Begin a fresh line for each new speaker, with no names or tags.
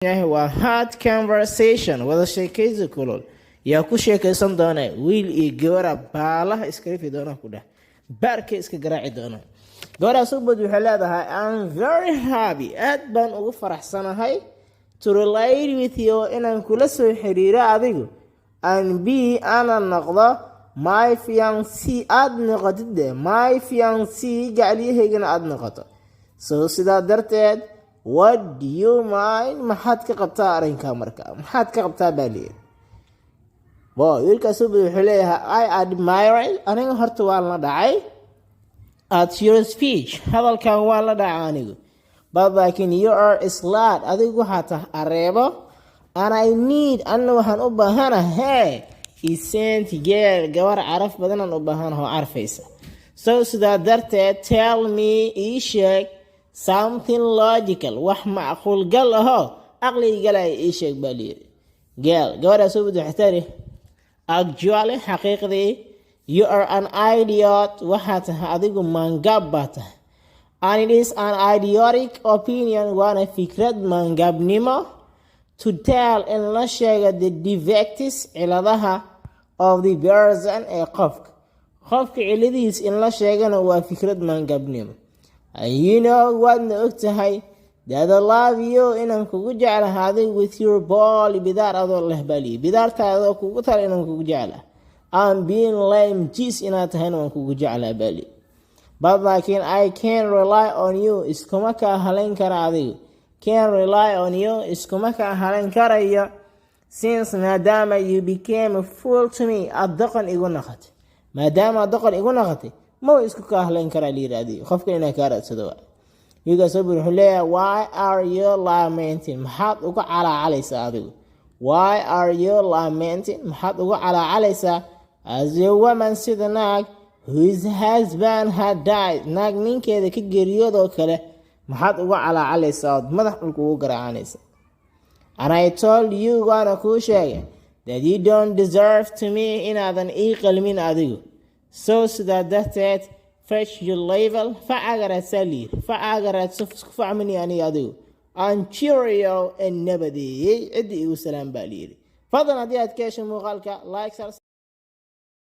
Yahay waa hard conversation, wada sheekaysi kulul. Yaa ku sheekaysan doona? Wiil iyo gabara baalaha iska rifi doona, ku dheh baarka iska garaaci doona. Gabadhaas ubad waxay leedahay, "I'm very happy," aad baan ugu faraxsanahay, "to relate with you," inaan kula soo xiriiro adigu, "and be," ana noqdo, "my fiancé," aada noqotid de, "my fiancé," gacliyahaygana aada noqoto. So sidaa darteed, "what do you mind?" Maxaad ka qabtaa arrinka marka? Maxaad ka qabtaa baa layidhi. Bo wiilkaas ubad wuxuu leeyahay, "I admire," aniga horta waan la dhacay, "at your speech," hadalkan waan la dhacay anigu, "but," laakiin, "you are slut," adigu waxaa tahay areebo, "and I need," anna waxaan u baahanahe, "a scent girl," gabar caraf badanaan u baahanaho, carfaysa. So sidaa darteed, "tell me," ii sheeg, "something logical," wax macquul gal ahoo aqliga galaya ii sheeg baa layidhi. Girl, gabadhaas ubad waxay tiri, "Actually," xaqiiqdii, "you are an idiot," waxaa tahay adigu maangaab baa tahay, "and it is an idiotic opinion," waana fikrad maangaabnimo, "to tell," in la sheega, "the defects," ciladaha, "of the person," ee qofka, qofka ciladihiis in la sheegana waa fikrad maangaabnimo. "And you know," waadna og tahay, "that I love you," inaan kugu jeclahay, "with your bald," bidaar adoo leh baliyi, bidaartaadoo kugu tala inaan kugu jeclahay, "and being lame," jiis inaad tahayna waan kugu jeclaa bali. "But," laakiin, "I can rely on you," iskuma kaa halayn kara adigu, "can rely on you," iskuma kaa halayn karayo, "since," maadaama, "you became a fool to me," aada doqon igu noqotay. Maadaama aad doqon igu noqotay, mawa isku kaa halayn karaa layidhi adiga qofka inaa kaa raadsado. Waa wiilkaas soo wuxuu leeyahay, "Why are you lamenting?" Maxaad uga calaacalaysaa adigu? "Why are you lamenting?" Maxaad uga calaacalaysaa? "As a woman," sida naag, "whose husband had died," naag ninkeeda ka geeriyoodoo kale, maxaad uga calaacalaysaa ood madax dhulka ugu garaacanaysa? "And I told you," waana kuu sheegay, "that you don't deserve to me," inaadan ii qalmin adigu. So sidaa darteed, "fetch your level," facaaga raadsaa layiri, facaaga raadso, isku facmani aniga adigu. And cheerio, ee nabadeeyey, cidda igu salaam baa layiri. Fadlan haddii aad ka heshay muuqaalka, like.